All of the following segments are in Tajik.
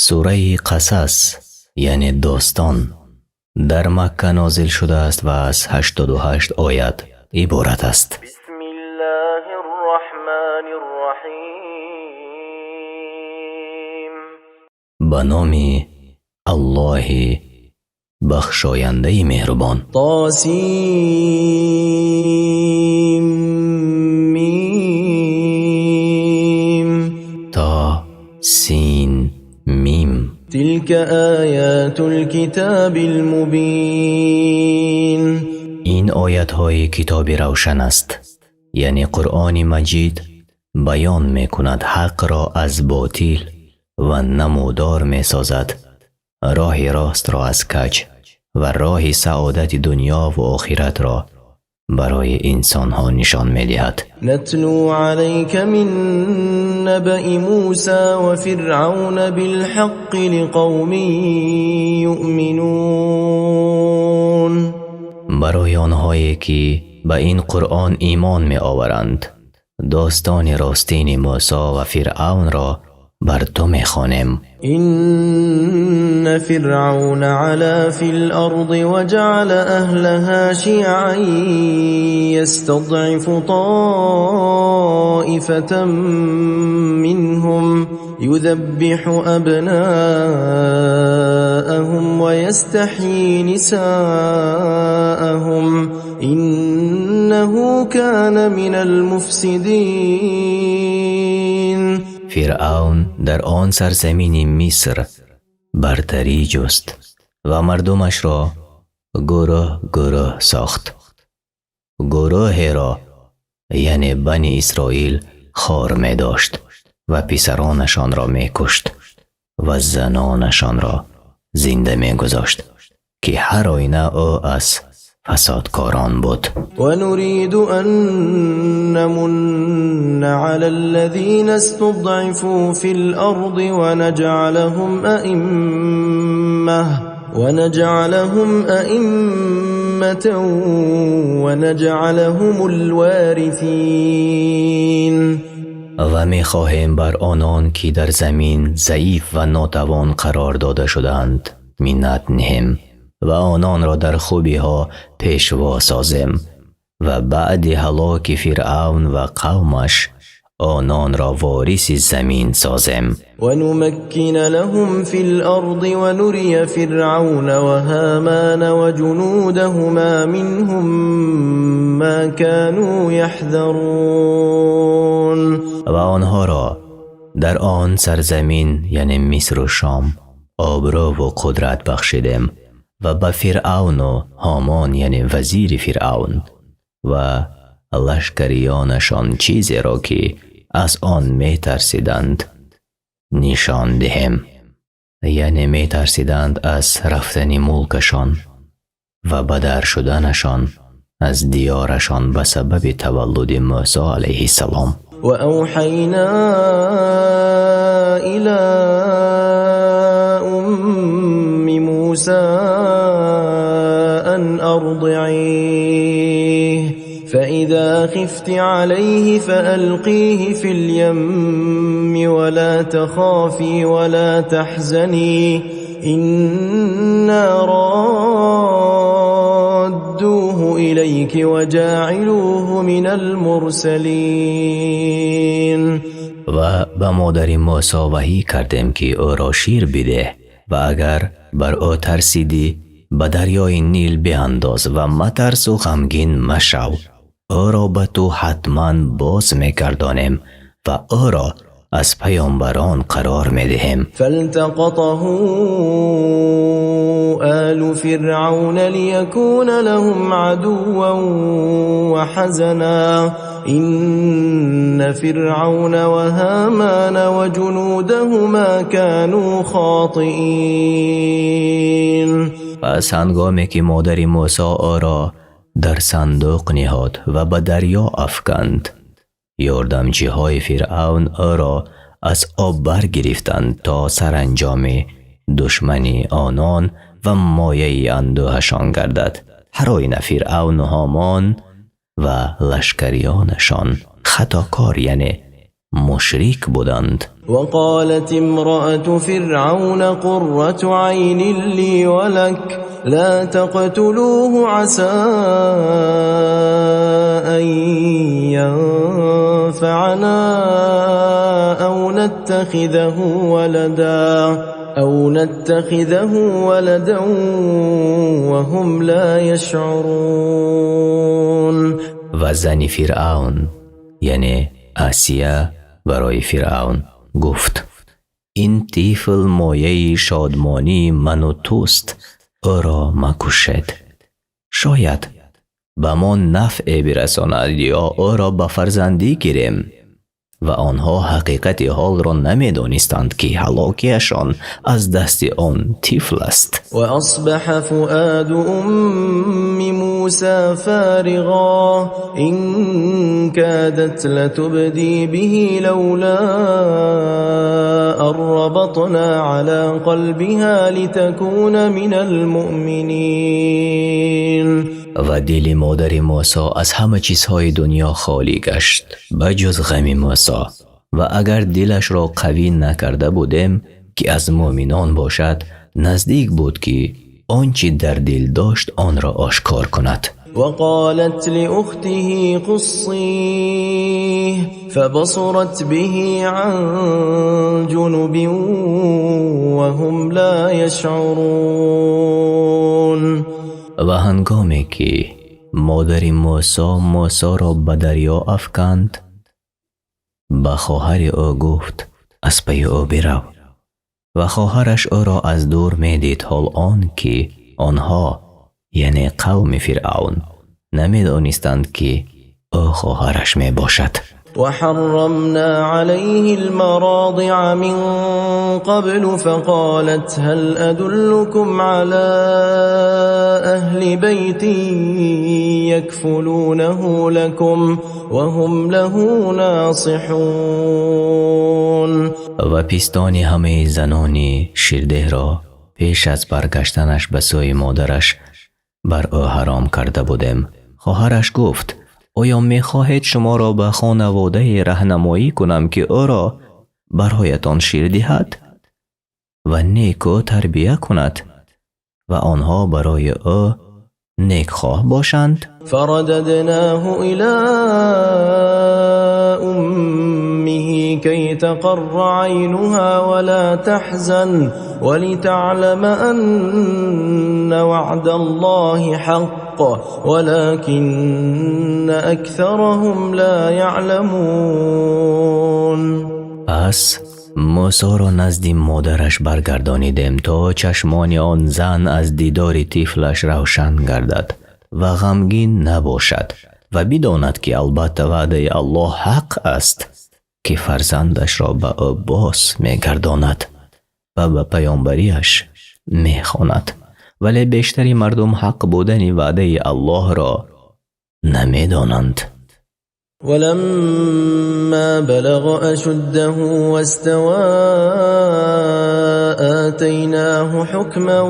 Сураи Қасас, яъне достон, дар Макка нозил шудааст ва аз 88 оят иборат аст. بسم الله الرحمن الرحيم. Ба номи Аллоҳи бахшояндаи меҳрубон. طاسيم. То, Син, Мим. تلك آيات الكتاب المبين. Ин оятҳои китоби равшан аст, яъне Қуръони Маҷид баён мекунад ҳақро аз ботил ва намудор месозад роҳи ростро аз каҷ ва роҳи саодати дунёву охиратро барои инсонҳо нишон медиҳад. نتلو عليك من نبإ موسى وفرعون بالحق لقوم يؤمنون. Барои онҳое ки ба ин Қуръон имон меоваранд, достони ростини Мӯсо ва Фиръавнро бар ту мехонем. إن فرعون علا في الأرض وجعل أهلها شيعا يستضعف طائفة منهم يذبح أبناءهم ويستحيي نساءهم إنه كان من المفسدين. Фиръавн дар он сарзамини Миср бартарӣ ҷуст ва мардумашро гурӯҳ гурӯҳ сохт. Гурӯҳеро, яъне Бани Исроил, хор медошт ва писаронашонро мекушт ва занонашонро зинда мегузошт, ки ҳар оина ӯ аз фасодкорон буд. ونريد أن نمن على الذين استضعفوا في الأرض ونجعلهم أئمة ونجعلهم الوارثين. Ва мехоҳем бар онон ки дар замин заиф ва нотавон қарор дода шудаанд, миннат ниҳем ва ононро дар хубиҳо пешво созем ва баъди ҳалоки Фиръавн ва қавмаш ононро вориси замин созем. ونمكن لهم في الأرض ونري فرعون وهامان وجنودهما منهم ما كانوا يحذرون. Ва онҳоро дар он сарзамин, яъне Мисру Шом, обрӯву қудрат бахшидем ва ба Фиръавну Ҳомон, яъне вазири Фиръавн, ва лашкариёнашон чизеро ки аз он метарсиданд, нишон диҳем, яъне метарсиданд аз рафтани мулкашон ва бадар шуданашон аз диёрашон ба сабаби таваллуди Мӯсо алайҳиссалом. وأوحينا إلى أم موسى أن أرضعيه، فإذا خفت عليه فألقيه في اليم، ولا تخافي ولا تحزني، إنا رادوه إليك وجاعلوه من المرسلين. Ва ба модари Мӯсо ваҳӣ кардем, ки ӯро шир бидеҳ ва агар бар ӯ тарсидӣ, ба дарёи Нил биандоз ва матарсу ғамгин машав. Ӯро ба ту ҳатман боз мегардонем ва ӯро аз паёмбарон қарор медиҳем. فالتقطه آل فرعون ليكون لهم عدوا وحزنا، إن فرعون وهامان وجنودهما كانوا خاطئين. Пас ҳангоме ки модари Мӯсо ӯро дар сандуқ ниҳод ва ба дарё афканд, ёрдамчиҳои Фиръавн ӯро аз об баргирифтанд, то саранҷоми душмани онон ва мояи андӯҳашон гардад. Ҳар оина Фиръавну Ҳомон ва лашкариёнашон хатокор, яъне Мушрик буданд. وقالت امرأة فرعون قرة عين لي ولك لا تقتلوه عسى أن ينفعنا أو نتخذه ولدا وهم لا يشعرون. Ва зани Фиръавн, яъне Осия, барои Фиръавн гуфт: ин тифл мояи шодмонии ману туст, ӯро макушед, шояд ба мо нафъе бирасонад ё ӯро ба фарзандӣ гирем. Ва онҳо ҳақиқати ҳолро намедонистанд, ки ҳалокиашон аз дасти он тифл аст. وأصبح فؤاد أم موسى فارغا إن كادت لتبدي به لولا أن ربطنا على قلبها لتكون من المؤمنين. Ва дили модари Мусо аз ҳама чизҳои дунё холӣ гашт, ба ҷуз ғами Мусо. Ва агар дилашро қавӣ накарда будем, ки аз мӯъминон бошад, наздик буд, ки он чӣ дар дил дошт, онро ошкор кунад. وقالت لأخته قصيه فبصرت به عن جنب وهم لا يشعرون. Ва ҳангоме ки модари Мусо Мусоро ба дарё афканд, ба хоҳари ӯ гуфт: аз пайи ӯ бирав. Ва хоҳараш ӯро аз дур медид, ҳол он ки онҳо, яъне қавми Фиръавн, намедонистанд, ки ӯ хоҳараш мебошад. وحرمنا عليه المراضع من قبل فقالت هل أدلكم على أهل بيت يكفلونه لكم وهم له ناصحون. Ва пистони ҳамаи занони ширдеҳро пеш аз баргаштанаш ба сӯи модараш бар ӯ ҳаром карда будем. Хоҳараш гуфт: оё мехоҳед шуморо ба хонаводае раҳнамоӣ кунам, ки ӯро бароятон шир диҳад ва некӯ тарбия кунад ва онҳо барои ӯ некхоҳ бошанд? فرددناه إلى أمه كي تقر عينها ولا تحزن ولتعلم أن وعد الله حق ولكن أكثرهم لا يعلمون. Пас Мусоро назди модараш баргардонидем, то чашмони он зан аз дидори тифлаш равшан гардад ва ғамгин набошад ва бидонад, ки албатта ваъдаи Аллоҳ ҳақ аст, ки фарзандашро ба ӯ боз мегардонад ва ба паёмбариаш мехонад, вале бештари мардум ҳақ будани ваъдаи Аллоҳро намедонанд. ولما بلغ أشده واستوى آتيناه حكما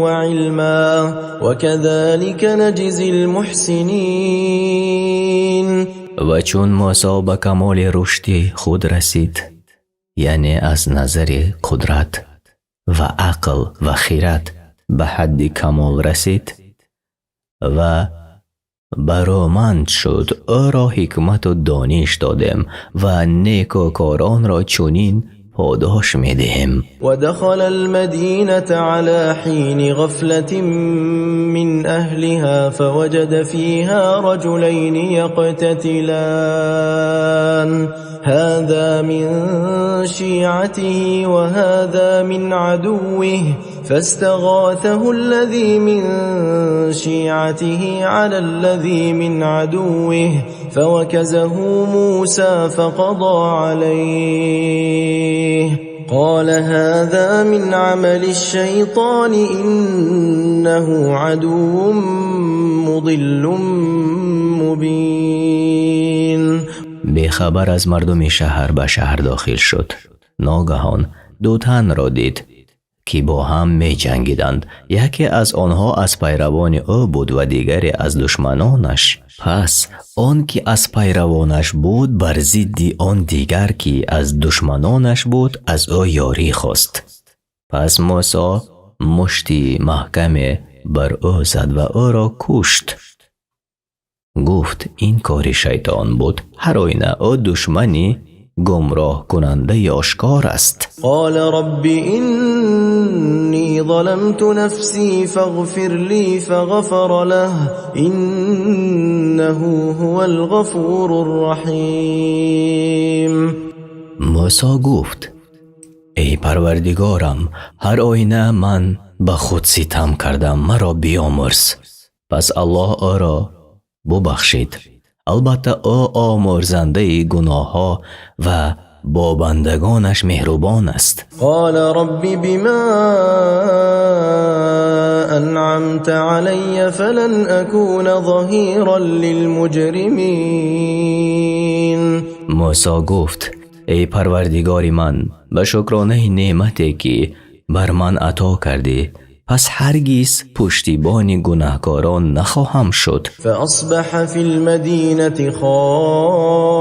وعلما وكذلك نجزي المحسنين. Ва чун Мусо ба камоли рушди худ расид, яъне аз назари қудрат ва ақл ва хирад ба ҳадди камол расид ва бароманд шуд, ӯро ҳикмату дониш додем ва некӯкоронро чунин подош медиҳем. ودخل المدينة على حين غفلة من أهلها فوجد فيها رجلين يقتتلان هذا من شيعته وهذا من عدوه فاستغاثه الذي من شيعته على الذي من عدوه فوكزه موسى فقضى عليه قال هذا من عمل الشيطان إنه عدو مضل مبين. Бехабар аз мардуми шаҳр ба шаҳр дохил шуд. Ногаҳон ду танро дид, Ки бо ҳам меҷангиданд. Яке аз онҳо аз пайравони ӯ буд ва дигаре аз душманонаш. Пас он ки аз пайравонаш буд, бар зидди он дигар, ки аз душманонаш буд, аз ӯ ёрӣ хост. Пас Мусо мушти маҳкаме бар ӯ зад ва ӯро кушт. Гуфт: «Ин кори шайтон буд, ҳар оина ӯ душмани гумроҳкунандаи ошкор аст». قال رب إني ظلمت نفسي فاغفر لي فغفر له إنه هو الغفور الرحيم. Мусо гуфт: «Эй Парвардигорам, ҳар оина ман ба худ ситам кардам, маро биёмурз». Пас Аллоҳ ӯро бубахшид. Албатта, ӯ омӯрзандаи гуноҳҳо ва бо бандагонаш меҳрубон аст. قال رب بما أنعمت علي فلن أكون ظهيرا للمجرمين. Мусо гуфт: «Эй Парвардигори ман, ба шукронаи неъмате, ки бар ман ато кардӣ, пас ҳаргиз пуштибони гунаҳкорон нахоҳам шуд». فأصبح في المدينة خائفا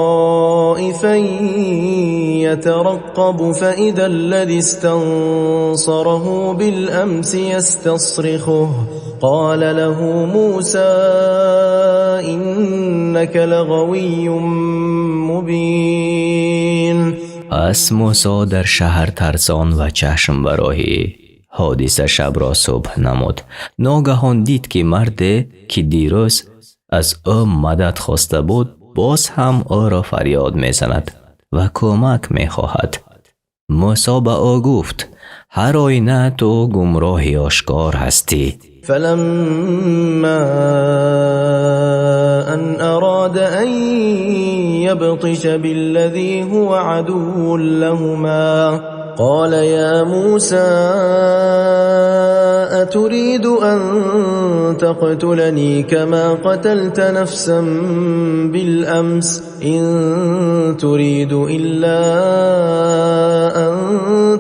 يترقب فإذا الذي استنصره بالأمس يستصرخه قال له موسى إنك لغوي مبين. Пас Мусо дар шаҳр тарсон ва чашм ба роҳи ҳодиса шабро субҳ намуд. Ногаҳон дид, ки марде, ки дирӯз аз ӯ мадад хоста буд, боз ҳам ӯро фарёд мезанад ва кӯмак мехоҳад. Мусо ба ӯ гуфт: «Ҳар оина ту гумроҳи ошкор ҳастӣ». فلما أن أراد أن يبطش بالذي هو عدو لهما قال يا موسى أتريد أن تقتلني كما قتلت نفسا بالأمس إن تريد إلا أن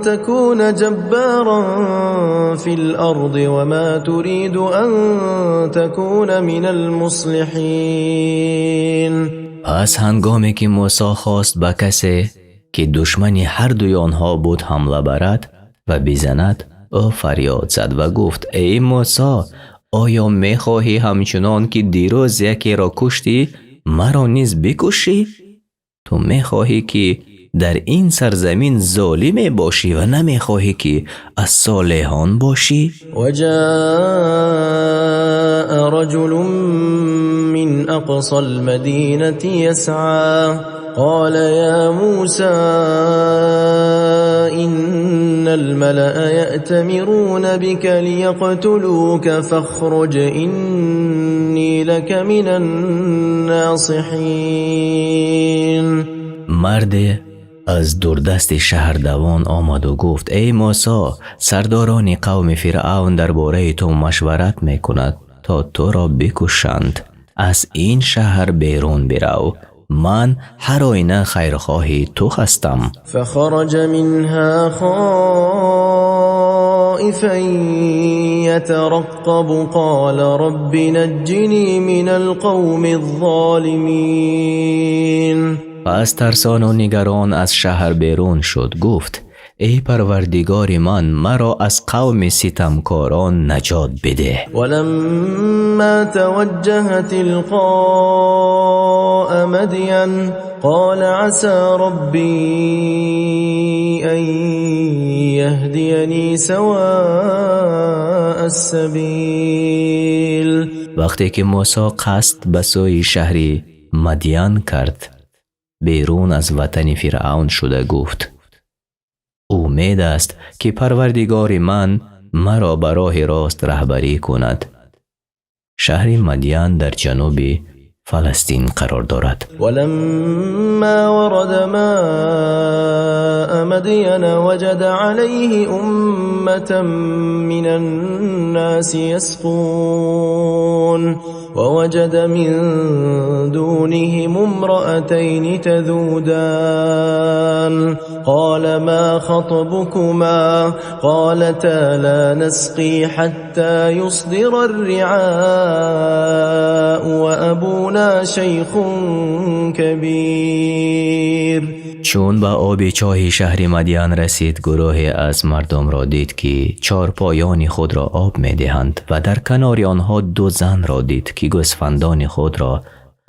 تكون جبارا في الأرض وما تريد أن تكون من المصلحين. Пас ҳангоме ки Мусо хост ба касе, ки душмани ҳардуи онҳо буд, ҳамла барад ва бизанад, ӯ фарёд зад ва гуфт: «Эй Мусо, оё мехоҳӣ ҳамчунон ки дирӯз якеро куштӣ, маро низ бикушӣ? Ту мехоҳӣ, ки дар ин сарзамин золиме бошӣ ва намехоҳӣ, ки аз солеҳон бошӣ». وجاء رجل من أقصى المدينة يسعى قال يا موسى إن الملأ يأتمرون بك ليقتلوك فاخرج إني لك من الناصحين. Марде аз дурдасти шаҳр давон омаду гуфт: «Эй Мусо, сардорони қавми Фиръавн дар бораи ту машварат мекунад, то туро бикушанд. Аз ин шаҳр берун бирав, ман ҳар оина хайрхоҳи ту ҳастам». فخرج منها خائفا يترقب قال رب نجني من القوم الظالمين. Пас тарсону нигарон аз шаҳр берун шуд, гуфт: «Эй Парвардигори ман, маро аз қавми ситамкорон наҷот бидеҳ». ولما توجه تلقاء مدين قال عسى ربي أن يهديني سواء السبيل. Вақте ки Мусо қасд ба сӯи шаҳри Мадян кард, берун аз ватани Фиръавн шуда гуфт: «Умед аст, ки Парвардигори ман маро ба роҳи рост раҳбарӣ кунад». Шаҳри Мадян дар ҷануби Фаластин қарор дорад. ولما ورد ماء مدين وجد عليه أمة من الناس يسقون ووجد من دونهم امرأتين تذودان قال ما خطبكما قالتا لا نسقي حتى يصدر الرعاء وأبونا شيخ كبير. Чун ба оби чоҳи шаҳри Мадян расид, гурӯҳе аз мардумро дид, ки чорпоёни худро об медиҳанд, ва дар канори онҳо ду занро дид, ки гӯсфандони худро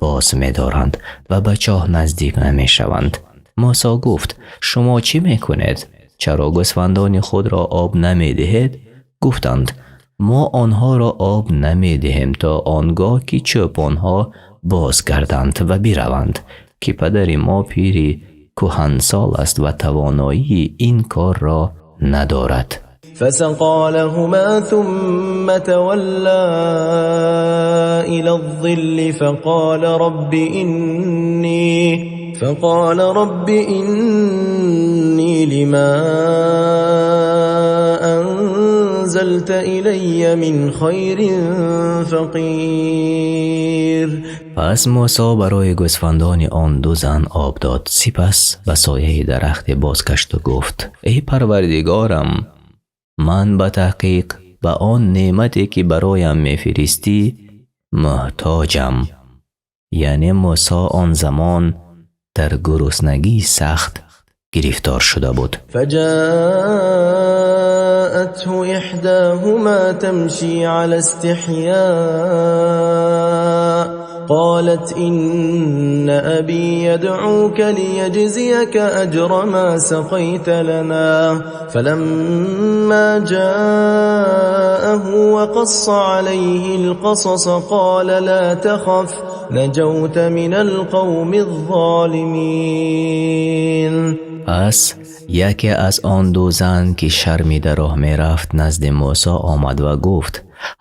боз медоранд ва ба чоҳ наздик намешаванд. Мусо гуфт: «Шумо чӣ мекунед? Чаро гӯсфандони худро об намедиҳед?» Гуфтанд: «Мо онҳоро об намедиҳем то он гоҳ, ки чӯпонҳо бозгарданд ва бираванд, ки падари мо пири кӯҳансол аст ва тавоноии ин корро надорад». فسقى لهما ثم تولى إلى الظل فقال رب إني لما أنزلت إلي من خير فقير. Пас Мусо барои гӯсфандони он ду зан об дод, сипас ба сояи дарахте бозгашту гуфт: «Эй Парвардигорам, ман ба таҳқиқ ба он неъмате, ки бароям мефиристӣ, муҳтоҷам». Яъне Мусо он замон дар гуруснагии сахт гирифтор шуда буд. فجاءته إحداهما تمشي على استحياء قالت إن أبي يدعوك ليجزيك أجر ما سقيت لنا. فلما جاءه وقص عليه القصص قال لا تخف، نجوت من القوم الظالمين. Пас яке аз он ду зан, ки шармида роҳ мерафт, назди Мусо омад ва гуфт: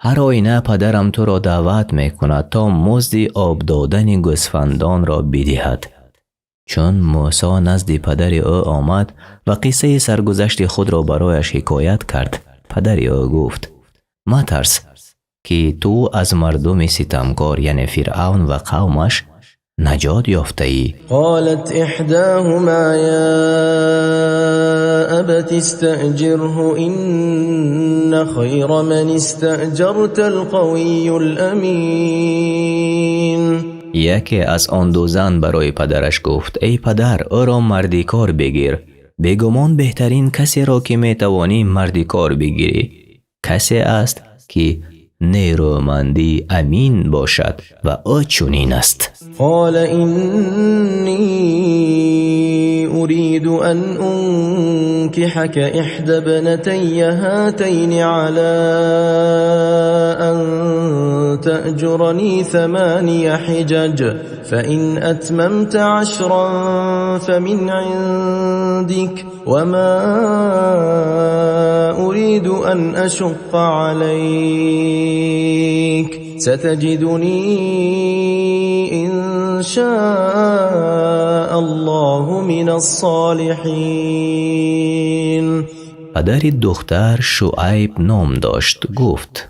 «Ҳар оина падарам туро даъват мекунад, то музди об додани гӯсфандонро бидиҳад». Чун Мусо назди падари ӯ омад ва қиссаи саргузашти худро барояш ҳикоят кард, падари ӯ гуфт: «Матарс, ки ту аз мардуми ситамкор, яъне Фиръавн ва қавмаш, наҷот ёфтаӣ. قالت إحداهما يا أبت استأجره، إن خير من استأجرت القوي الأمين. Яке аз он ду зан барои падараш гуфт: «Эй падар, ӯро мардикор бигир. Бегумон, беҳтарин касеро, ки метавонӣ мардикор бигирӣ, касе аст, ки нерӯмандӣ амин бошад, ва ӯ чунин аст». قال إني أريد أن أنكحك إحدى ابنتي هاتين على أن تأجرني 8 حجج، فإن أتممت 10 فمن عندك، وما أريد أن أشق عليك، ستجدني إن شاء الله من الصالحين. Падари духтар Шуайб ном дошт, гуфт: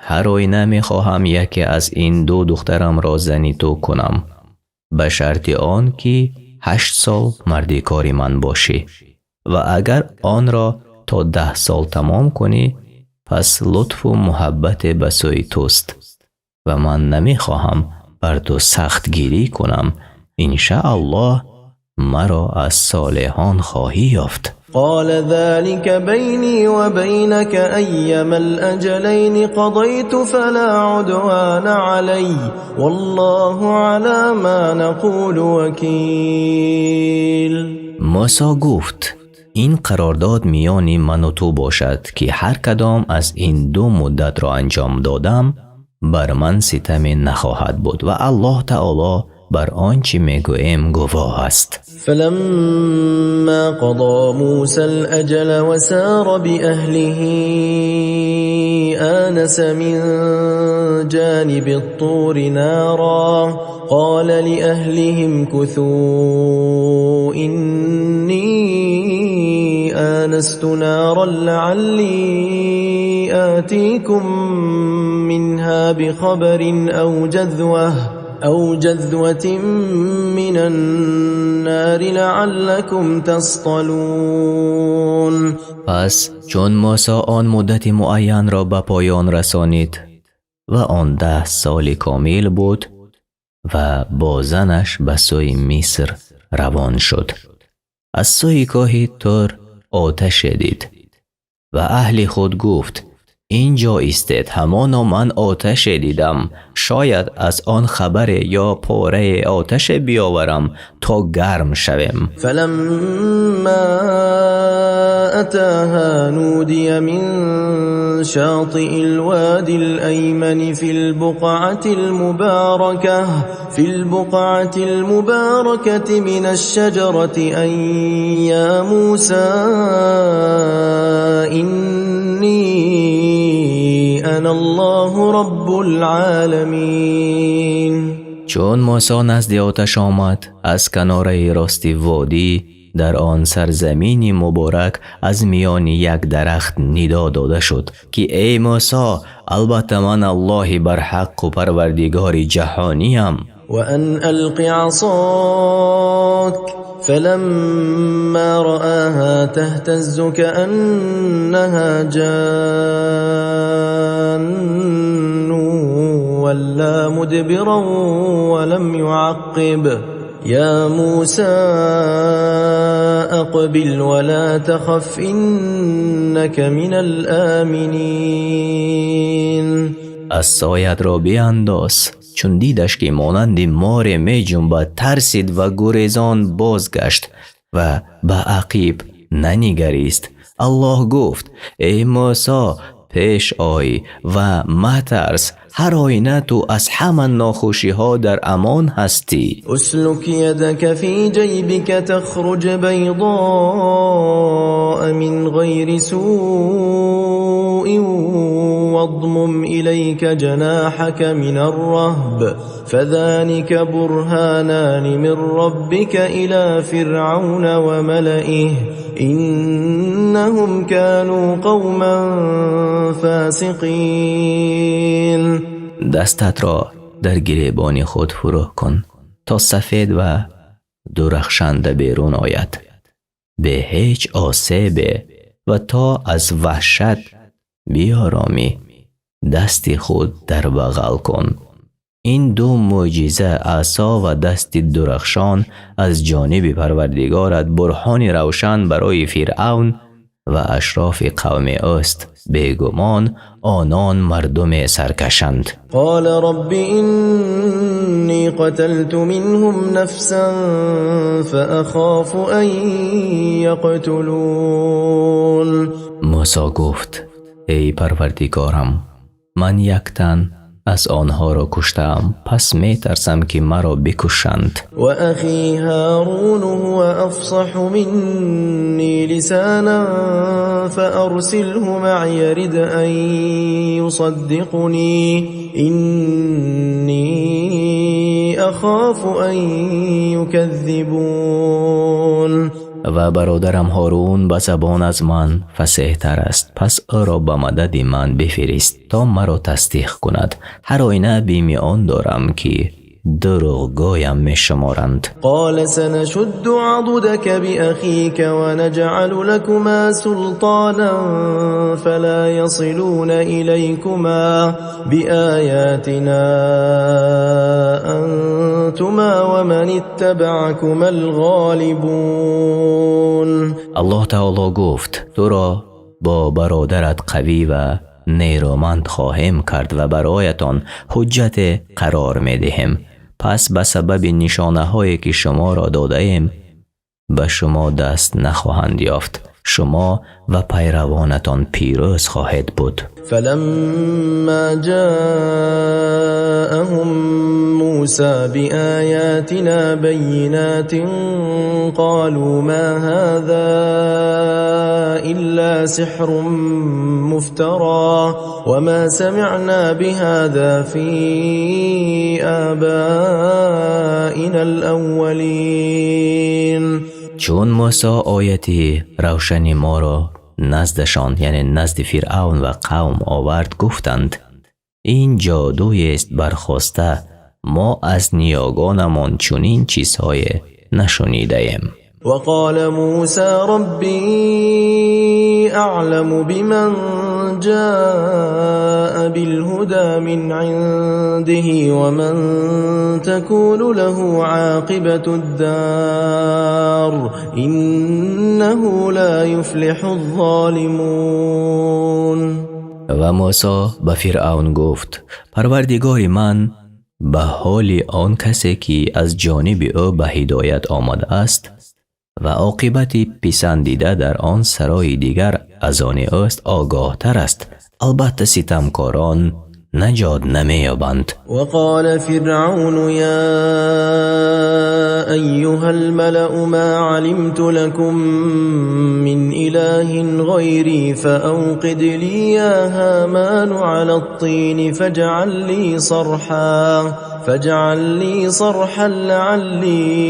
«Ҳар оина мехоҳам яке аз ин ду духтарамро зани ту кунам, ба шарти он ки 8 сол мардикори ман бошӣ, ва агар онро то 10 сол тамом кунӣ, пас лутфу муҳаббате ба сӯи туст, ва ман намехоҳам бар ту сахтгирӣ кунам. Иншааллоҳ, маро аз солеҳон хоҳӣ ёфт». قال ذلك بيني وبينك، أيما الأجلين قضيت فلا عدوان علي، والله على ما نقول وكيل. Мусо гуфт: «Ин қарордод миёни ману ту бошад, ки ҳар кадом аз ин ду муддатро анҷом додам, бар ман ситаме нахоҳад буд, ва Аллоҳ таоло Бар он чӣ мегӯем гувоҳ аст. فلما قضى موسى الأجل وسار بأهله آنس من جانب الطور نارا قال لأهله امكثوا إني آنست نارا لعلي آتيكم منها بخبر أو جذوة من النار لعلكم تصطلون. Пас чун Мусо он муддати муайянро ба поён расонид ва он 10 соли комил буд ва бо занаш ба сӯи Миср равон шуд, аз сӯи кӯҳи Тур оташе дид ва аҳли худ гуфт: ин ҷо истед, ҳамоно ман оташе дидам, шояд аз он хабаре ё порае оташе биёварам, то гарм шавем. فلما أتاها نودي من شاطئ الوادي الأيمن في البقعة المباركة من الشجرة أن يا موسى إني أنا الله رب العالمين. Чун Мусо назди оташ омад, аз канораи рости водӣ дар он сарзамини муборак аз миёни як дарахт нидо дода шуд, ки эй Мусо, албатта ман Аллоҳи барҳаққу Парвардигори ҷаҳониям. وأن ألق عصاك فلما رآها تهتز كأنها جان ولى مدبرا ولم يعقب يا موسى أقبل ولا تخف إنك من الآمنين. Асоятро биандоз. Чун дидаш, ки монанди море меҷунбад, тарсид ва гурезон бозгашт ва ба ақиб нанигарист. Аллоҳ гуфт: эй Мусо, пеш ой ва матарс, ҳар оина ту аз ҳама нохушиҳо дар амон ҳастӣ. اسلك يدك في جيبك تخرج بيضاء من غير سوء واضمم إليك جناحك من الرهب فذلك برهانان من ربك إلى فرعون وملئه إنهم كانوا قوما فاسقين. Дастатро дар гиребони худ фурӯ кун, то сафед ва дурахшанда берун ояд бе ҳеҷ осебе ва то аз ваҳшат биёромӣ, дасти худ дар бағал кун. Ин ду мӯъҷиза, асо ва дасти дурахшон, аз ҷониби Парвардигорат бурҳони равшан барои Фиръавн ва ашрофи қавми ӯст. Бегумон, онон мардуме саркашанд. قال رب إني قتلت منهم نفسا فأخاف أن يقتلون. Мусо гуфт: эй Парвардигорам, ман як тан аз онҳоро куштаам, пас метарсам, ки маро бикушанд. وأخي هارون هو أفصح مني لسانا فأرسله معي رد أن يصدقني إني أخاف أن يكذبون. Ва бародарам Ҳорун ба забон аз ман фасеҳтар аст, пас ӯро ба мадади ман бифирист, то маро тасдиқ кунад. Ҳар оина бими он дорам, ки дурӯғгӯям мешуморанд. قال سنشد عضدك بأخيك ونجعل لكما سلطانا فلا يصلون إليكما بآياتنا أنتما ومن اتبعكما الغالبون. Аллоҳ таоло гуфт: туро бо бародарат қавӣ ва нерӯманд хоҳем кард ва бароятон ҳуҷҷате қарор медиҳем, пас ба сабаби нишонаҳое, ки шуморо додаем, ба шумо даст нахоҳанд ёфт. Шумо ва пайравонатон пирӯз хоҳед буд. فلما جاءهم موسى بآياتنا بينات قالوا ما هذا إلا سحر مفترى وما سمعنا بهذا في آبائنا الأولين. Чун Мусо ояти равшани моро наздашон, яъне назди Фиръавн ва қавм овард, гуфтанд: ин ҷодуест бархоста, мо аз ниёгонамон чунин чизҳое нашунидаем. وقال موسى ربي أعلم بمن جاء بالهدى من عنده ومن تكون له عاقبة الدار إنه لا يفلح الظالمون. Ва Мусо ба Фиръавн гуфт: Парвардигори ман ба ҳоли он касе, ки аз ҷониби ӯ ба ҳидоят омадааст ва оқибати писандида дар он сарои дигар аз они ӯст, огоҳтар аст. Албатта, ситамкорон наҷот намеёбанд. وقال فرعون يا أيها الملأ ما علمت لكم من إله غيري فأوقد لي يا هامان على الطين فاجعل لي صرحا لعلي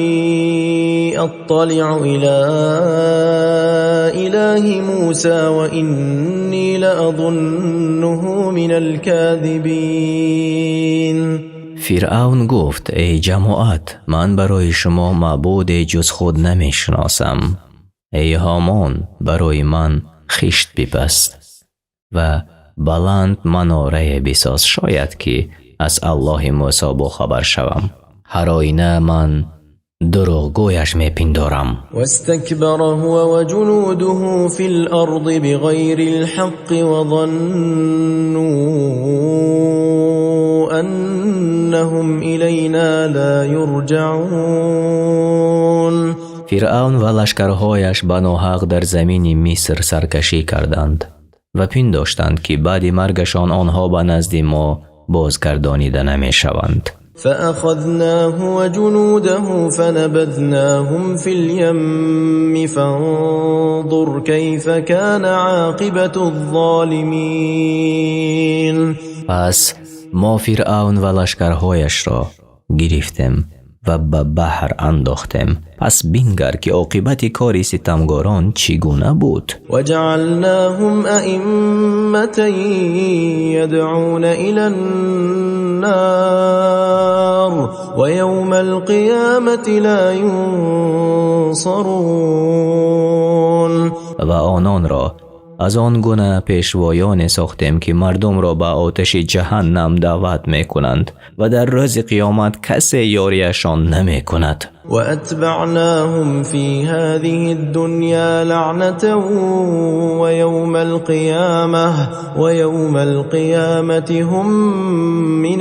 أطلع إلى إله موسى وإني لأظنه من الكاذبين. Фиръавн гуфт: эй ҷамоат, ман барои шумо маъбуде ҷуз худ намешиносам. Эй Ҳомон, барои ман хишт бипаз ва баланд манорае бисоз, шояд ки аз Аллоҳи Мусо бохабар шавам. Ҳар оина ман дурӯғгӯяш мепиндорам. واستكبر هو وجنوده في الأرض بغير الحق وظنوا أنهم إلينا لا يرجعون. Фиръавн ва лашкарҳояш ба ноҳақ дар замини Миср саркашӣ карданд ва пиндоштанд, ки баъди маргашон онҳо ба назди мо бозгардонида намешаванд. فأخذناه وجنوده فنبذناهم في اليم فانظر كيف كان عاقبة الظالمين. Пас мо Фиръавн ва лашкарҳояшро гирифтем ва ба баҳр андохтем. Пас бингар, ки оқибати кори ситамгорон чӣ гуна буд. وجعلناهم أئمة يدعون إلى النار ويوم القيامة لا ينصرون. Ва ононро аз он гуна пешвоёне сохтем, ки мардумро ба оташи ҷаҳаннам даъват мекунанд ва дар рӯзи қиёмат касе ёрияшон намекунад. وأتبعناهم في هذه الدنيا لعنة ويوم القيامة هم من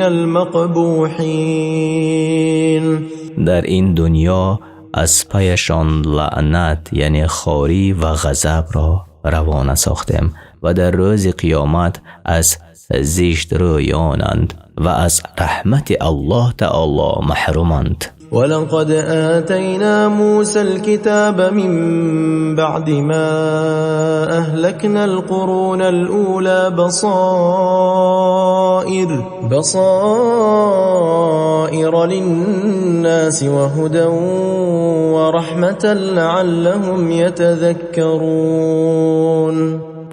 المقبوحين. Дар ин дунё аз паяшон лаънат, яъне хорӣ ва ғазабро равона сохтем ва дар рӯзи қиёмат аз зиштрӯёнанд ва аз раҳмати Аллоҳ таоло маҳруманд. ولقد آتينا موسى الكتاب من بعد ما أهلكنا القرون الأولى بصائر للناس وهدى ورحمة لعلهم يتذكرون.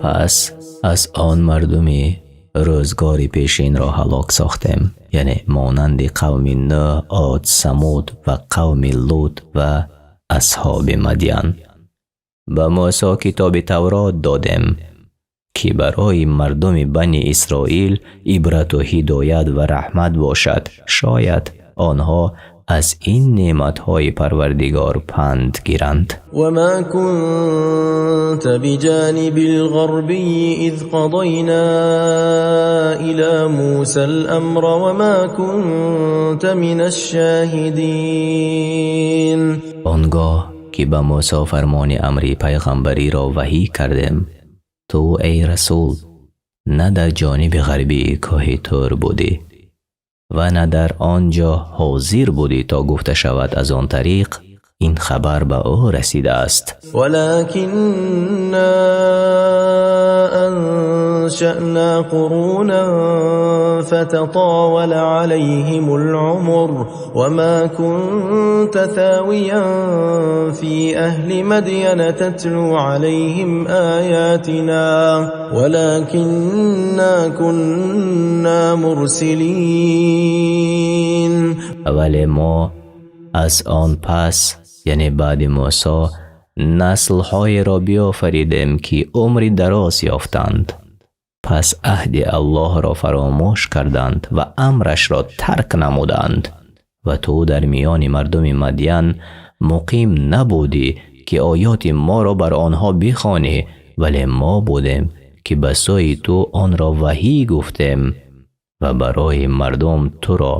Пас аз он мардуми рӯзгори пешинро ҳалок сохтем, яъне монанди қавми Нӯҳ, Од, Самуд ва қавми Лут ва асҳоби Мадян, ба Мӯсо китоби Таврот додем, ки барои мардуми Бани Исроил ибрату ҳидоят ва раҳмат бошад, шояд онҳо аз ин неъматҳои Парвардигор панд гиранд. وما كنت بجانب الغربي إذ قضينا إلى موسى الأمر وما كنت من الشاهدين. Он гоҳ ки ба Мусо фармони амри паёмбариро ваҳй кардем, ту эй расул на дар ҷониби ғарбии кӯҳи Тур будӣ ва на дар он ҷо ҳозир будӣ то гуфта шавад аз он тариқ ин хабар ба ӯ расидааст. ولكنا أنشأنا قرونا فتطاول عليهم العمر وما كنت ثاويا في أهل مدين تتلو عليهم آياتنا ولكنا كنا مرسلين. Вале мо аз он пас, яъне баъди Мусо, наслҳоеро биёфаридем, ки умри дароз ёфтанд, пас аҳди Аллоҳро фаромӯш карданд ва амрашро тарк намуданд. Ва ту дар миёни мардуми Мадян муқим набудӣ, ки оёти моро бар онҳо бихонӣ, вале мо будем, ки ба сӯи ту онро ваҳӣ гуфтем ва барои мардум туро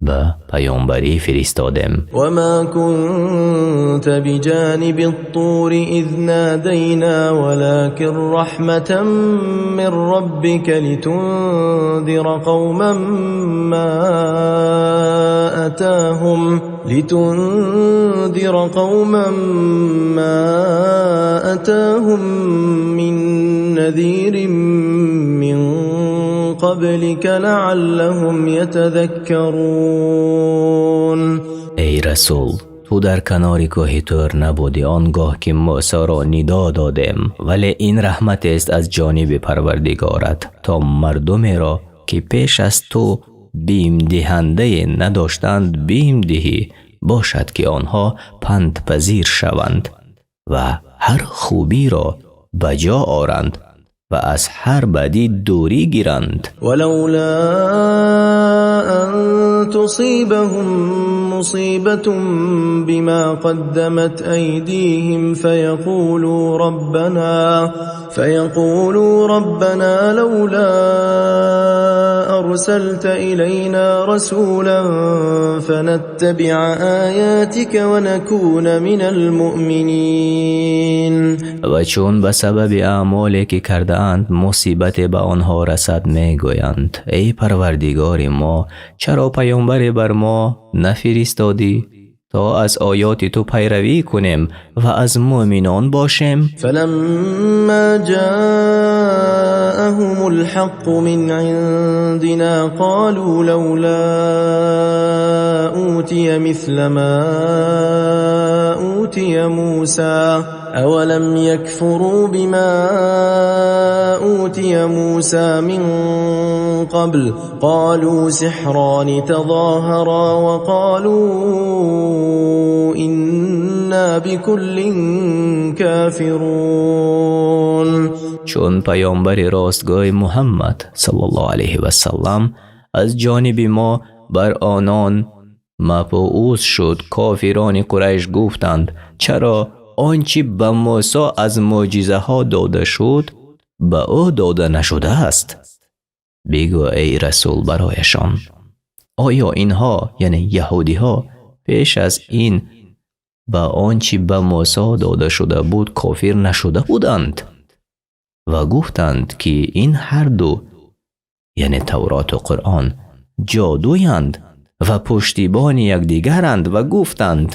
ба паёмбарӣ фиристодем. وما كنت بجانب الطور إذ نادينا ولكن رحمة من ربك لتنذر قوما ما أتاهم من نذير من قبلك لعلهم يتذكرون. Эй расул, ту дар канори кӯҳи Тур набудӣ он гоҳ ки Мусоро нидо додем, вале ин раҳматест аз ҷониби Парвардигорат, то мардумеро, ки пеш аз ту бимдиҳандае надоштанд, бим диҳӣ, бошад ки онҳо пандпазир шаванд ва ҳар хубиро ба ҷо оранд ва аз ҳар бадӣ дурӣ гиранд. ولولا أن تصيبهم مصيبة بما قدمت أيديهم فيقولوا ربنا لولا أرسلت إلينا رسولا فنتبع آياتك ونكون من المؤمنين. Ва чун ба сабаби аъмоле, ки кардаанд, мусибате ба онҳо расад, мегӯянд: эй Парвардигори мо, чаро паёмбаре бар мо нафиристодӣ, то аз оёти ту пайравӣ кунем ва аз мӯъминон бошем? فلما جاءهم الحق من عندنا قالوا لولا أوتي مثل ما أوتي موسى أولم يكفروا بما أوتي موسى من قبل قالوا سحران تظاهرا وقالوا إنا بكل كافرون. Чун паёмбари ростгӯй Муҳаммад саллаллоҳу алайҳи васаллам аз ҷониби мо бар онон мабъус шуд, кофирони Қурайш гуфтанд: чаро он чӣ ба Мусо аз мӯъҷизаҳо дода шуд, ба ӯ дода нашудааст? Бигӯ эй расул барояшон: оё инҳо, яъне яҳудиҳо, пеш аз ин ба он чӣ ба Мусо дода шуда буд кофир нашуда буданд? Ва гуфтанд, ки ин ҳарду, яъне Тавроту Қуръон, ҷодуянд ва пуштибони якдигаранд ва гуфтанд: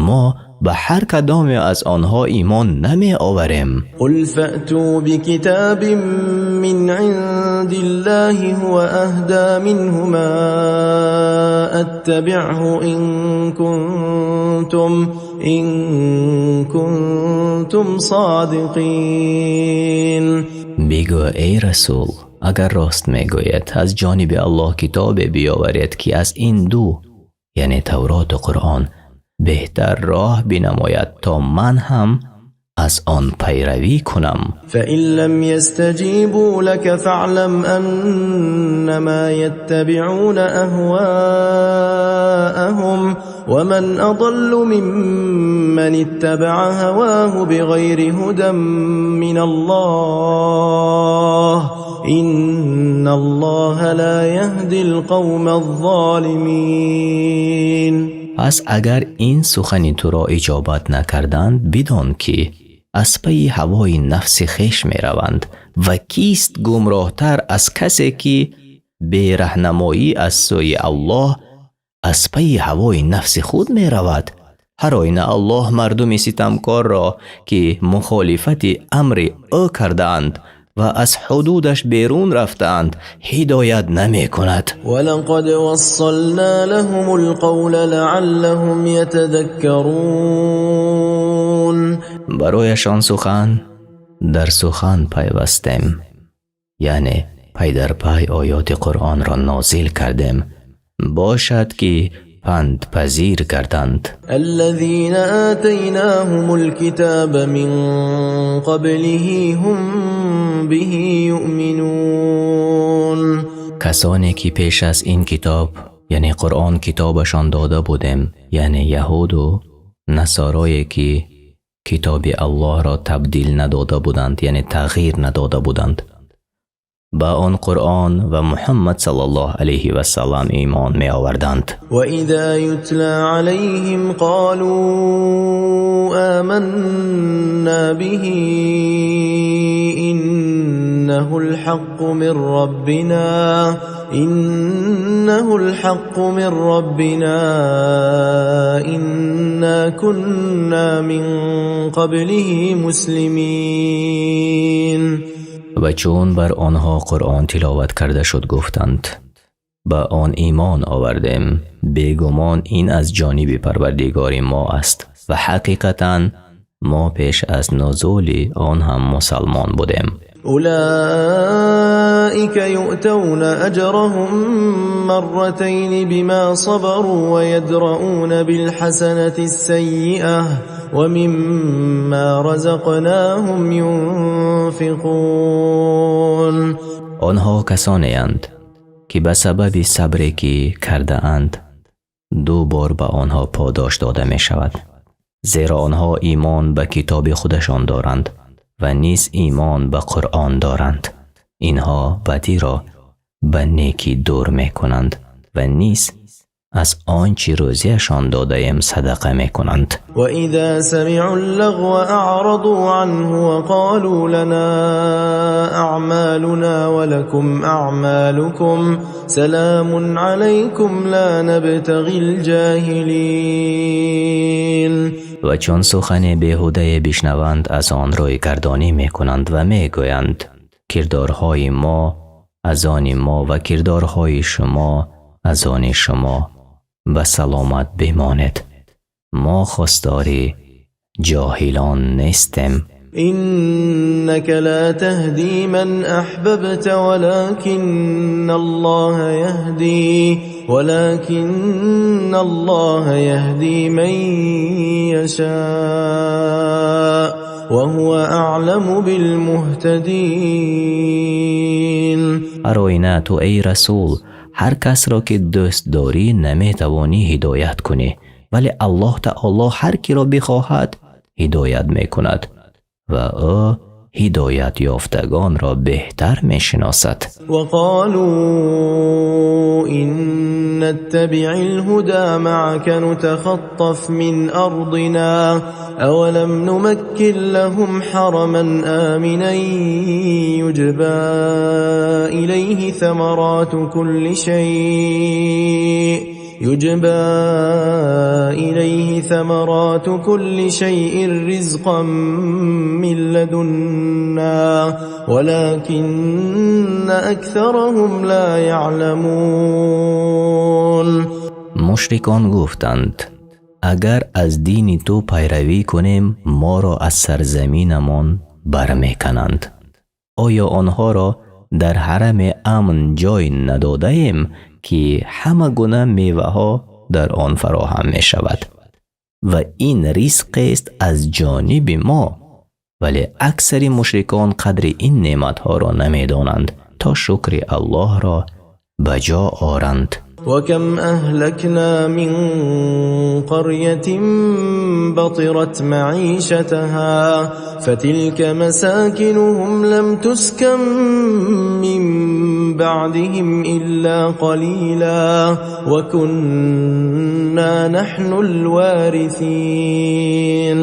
мо ба ҳар кадоме аз онҳо имон намеоварем. قل فأتوا بكتاب من عند الله هو أهدى منهما أتبعه إن كنتم صادقين. Бигӯ эй расул: агар рост мегӯед, аз ҷониби Аллоҳ китобе биёваред, ки аз ин ду, яъне Тавроту Қуръон, беҳтар роҳ бинамояд, то ман ҳам аз он пайравӣ кунам. فإن لم يستجيبوا لك فاعلم أنما يتبعون أهواءهم ومن أضل ممن اتبع هواه بغير هدى من الله إن الله لا يهدي القوم الظالمين. Пас агар ин сухани туро иҷобат накарданд, бидон, ки аз пайи ҳавои нафси хеш мераванд ва кист гумроҳтар аз касе, ки бе роҳнамоӣ аз сӯи Аллоҳ аз пайи ҳавои нафси худ меравад? Ҳар оина Аллоҳ мардуми ситамкорро, ки мухолифати амри ӯ кардаанд ва аз ҳудудаш берун рафтаанд, ҳидоят намекунад. ولقد وصلنا لهم القول لعلهم يتذكرون. Барояшон сухан дар сухан пайвастем, яъне пай дар пай оёти Қуръонро нозил кардем, бошад, ки пандпазир гарданд. الذين آتيناهم الكتاب من قبله هم به يؤمنون. Касоне ки пеш аз ин китоб, яъне Қуръон, китобашон дода будем, яъне яҳуду насорое, ки китоби Аллоҳро табдил надода буданд, яъне тағйир надода буданд, ба он Қуръон ва Муҳаммад саллаллоҳу алайҳи васаллам имон меоварданд. وإذا يتلى عليهم قالوا آمنا به إنه الحق من ربنا إنه الحق من ربنا إنا كنا من قبله مسلمين. Ва чун бар онҳо Қуръон тиловат карда шуд, гуфтанд: «Ба он имон овардем, бегумон ин аз ҷониби Парвардигори мо аст ва ҳақиқатан мо пеш аз нузули он ҳам мусалмон будем». أولئك يؤتون أجرهم مرتين بما صبروا ويدرؤون بالحسنة السيئة ومما رزقناهم ينفقون. Онҳо касонеанд, ки ба сабаби сабре, ки кардаанд, ду бор ба онҳо подош дода мешавад, зеро онҳо имон ба китоби худашон доранд ва низ имон ба Қуръон доранд. Инҳо бадиро ба некӣ дур мекунанд ва низ аз он чӣ рӯзиашон додаем садақа мекунанд. وإذا سمعوا اللغو أعرضوا عنه وقالوا لنا أعمالنا ولكم أعمالكم سلام عليكم لا نبتغي الجاهلين. Ва чун сухани беҳудае бишнаванд, аз он рӯйгардонӣ мекунанд ва мегӯянд: «Кирдорҳои мо аз они мо ва кирдорҳои шумо аз они шумо, ба саломат бимонед, мо хостори ҷоҳилон нестем». إنك لا تهدي من أحببت ولكن الله يهدي من يشاء وهو أعلم بالمهتدين. Ҳар оина ту, эй расул, ҳар касро, ки дӯст дорӣ, наметавонӣ ҳидоят кунӣ, вале Аллоҳ таоло ҳар киро бихоҳад, ҳидоят мекунад ва ӯ ҳидоят ёфтагонро беҳтар мешиносад. وقالوا إن نتبع الهدى معك نتخطف من أرضنا أولم نمكن لهم حرما آمنا يجبى إليه ثمرات كل شيء رزقا من لدنا ولكن أكثرهم لا يعلمون. Мушрикон гуфтанд: «Агар аз дини ту пайравӣ кунем, моро аз сарзаминамон бармекананд». Оё онҳоро дар ҳараме амн ҷой надодаем, ки ҳама гуна меваҳо дар он фароҳам мешавад ва ин ризқест аз ҷониби мо, вале аксари мушрикон қадри ин неъматҳоро намедонанд, то шукри Аллоҳро ба ҷо оранд. وكم أهلكنا من قرية بطرت معيشتها فتلك مساكنهم لم تسكن من بعدهم إلا قليلا وكنا نحن الوارثين.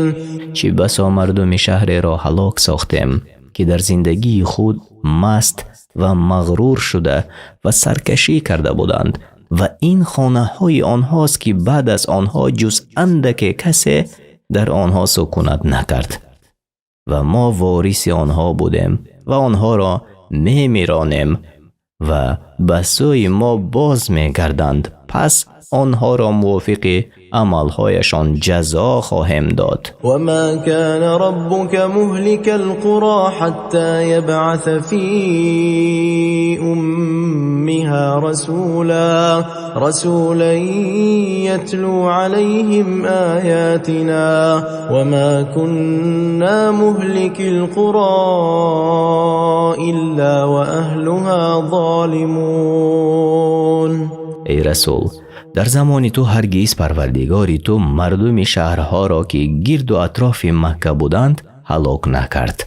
Чӣ басо мардуми шаҳреро ҳалок сохтем, ки дар зиндагии худ маст ва мағрур шуда ва саркашӣ карда буданд, ва ин хонаҳои онҳост, ки баъд аз онҳо ҷуз андаке касе дар онҳо сукунат накард, ва мо вориси онҳо будем ва онҳоро мемиронем ва ба сӯи мо боз мегарданд, пас онҳоро мувофиқи амалҳояшон ҷазо хоҳем дод. وما كان ربك مهلك القرى حتى يبعث في أمها رسولا يتلو عليهم آياتنا وما كنا مهلكي القرى إلا وأهلها ظالمون. Эй расул, дар замони ту ҳаргиз Парвардигори ту мардуми шаҳрҳоро, ки гирду атрофи Макка буданд, ҳалок накард,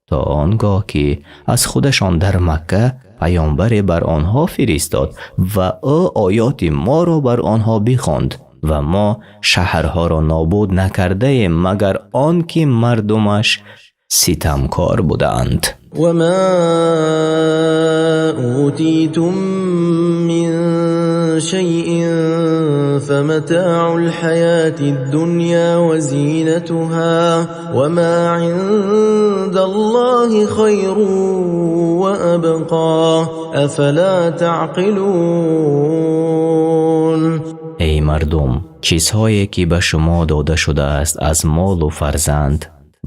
то он гоҳ ки аз худашон дар Макка паёмбаре бар онҳо фиристод ва ӯ оёти моро бар онҳо бихонд, ва мо шаҳрҳоро нобуд накардаем, магар он ки мардумаш ситамкор будаанд. وما أوتيتم من شيء فمتاع الحياة الدنيا وزينتها وما عند الله خير وأبقى أفلا تعقلون. Эй мардум, чизҳое ки ба шумо дода шудааст аз молу фарзанд,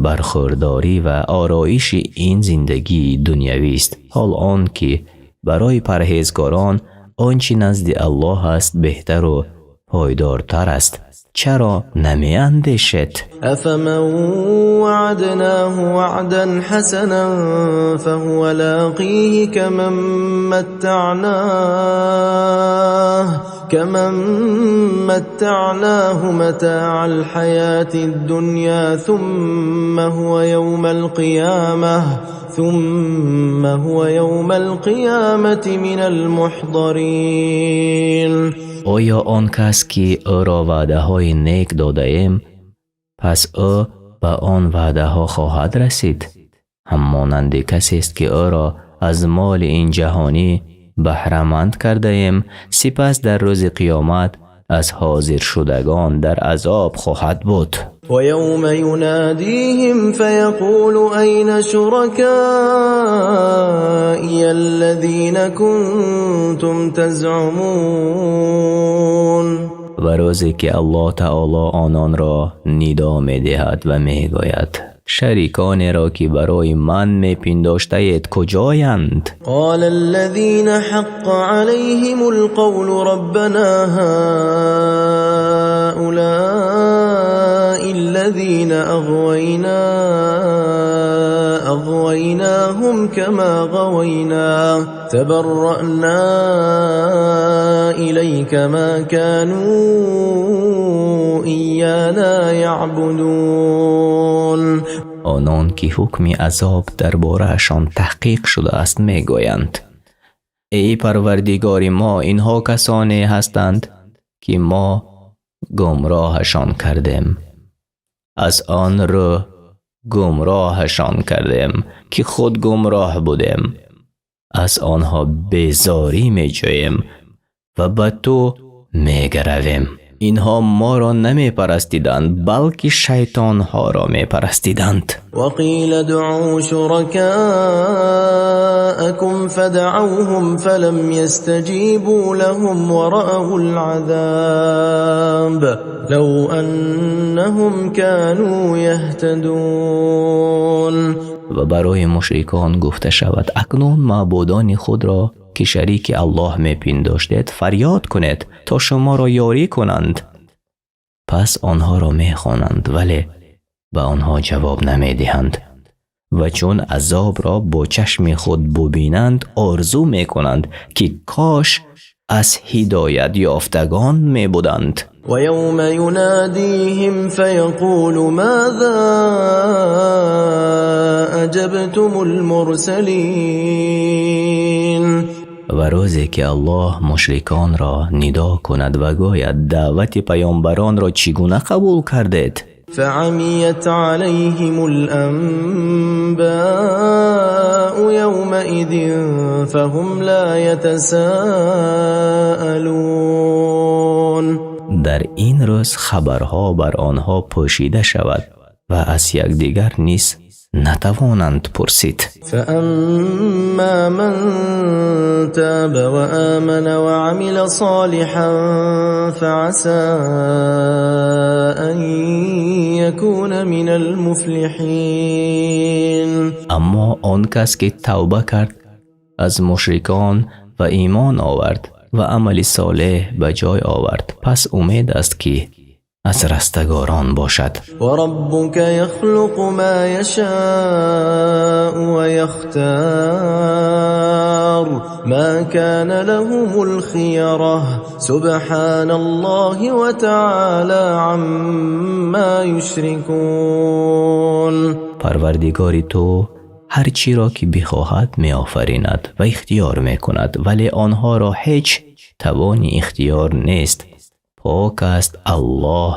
бархӯрдорӣ ва ороиши ин зиндагии дунявист, ҳол он ки барои парҳезгорон он чӣ назди Аллоҳ аст, беҳтару пойдортар аст. Чаро намеандешед? أفمن وعدناه وعدا حسنا فهو لاقيه كمن متعناه متاع الحياة الدنيا ثم هو يوم القيامة من المحضرين. Оё он кас, ки ӯро ваъдаҳои нек додаем, пас ӯ ба он ваъдаҳо хоҳад расид, ҳаммонанди касест, ки ӯро аз моли ин ҷаҳонӣ баҳраманд кардаем, сипас дар рӯзи қиёмат аз ҳозиршудагон дар азоб хоҳад буд? ويوم يناديهم فيقول أين شركائي الذين كنتم تزعمون. Ва рӯзе ки Аллоҳ таоло ононро нидо медиҳад ва мегӯяд: «Шариконеро, ки барои ман мепиндоштаед, куҷоянд?» قال الذين حق عليهم القول ربنا هؤلاء الذين أغوينا أغويناهم كما غوينا تبرأنا إليك ما كانوا إيانا يعبدون. Онон ки ҳукми азоб дар бораашон таҳқиқ шудааст, мегӯянд: «Эй Парвардигори мо, инҳо касоне ҳастанд, ки мо гумроҳашон кардем, аз он рӯ гумроҳашон кардем, ки худ гумроҳ будем. Аз онҳо безорӣ меҷӯем ва ба ту мегаравем. Инҳо моро намепарастиданд, балки шайтонҳоро мепарастиданд». وقيل ادعوا شركاءكم فدعوهم فلم يستجيبوا لهم ورأوا العذاب لو أنهم كانوا يهتدون. Ва барои мушрикон гуфта шавад: «Акнун маъбудони худро, ки шарики Аллоҳ мепиндоштед, фарёд кунед, то шуморо ёрӣ кунанд». Пас онҳоро мехонанд, вале ба онҳо ҷавоб намедиҳанд, ва чун азобро бо чашми худ бубинанд, орзу мекунанд, ки кош аз ҳидоят ёфтагон мебуданд. ويوم يناديهم فيقول ماذا أجبتم المرسلين. Ва рӯзе ки Аллоҳ мушриконро нидо кунад ва гӯяд: даъвати паёмбаронро чӣ гуна қабул кардед? فعميت عليهم الأنباء يومئذ فهم لا يتساءلون. Дар ин рӯз хабарҳо бар онҳо пӯшида шавад ва аз якдигар низ натавонанд пурсид. فأما من تاب وآمن وعمل صالحا فعسى أن يكون من المفلحين. Аммо он кас ки тавба кард аз мушрикон ва имон овард ва амали солеҳ ба ҷой овард, пас умед аст, ки аз растагорон бошад. وربك يخلق ما يشاء ويختار، ما كان لهم الخيرة، سبحان الله وتعالى عما يشركون. Парвардигори ту ҳар чиро ки бихоҳад меофаринад ва ихтиёр мекунад, вале онҳоро ҳеҷ тавони ихтиёр нест. Пок аст Аллоҳ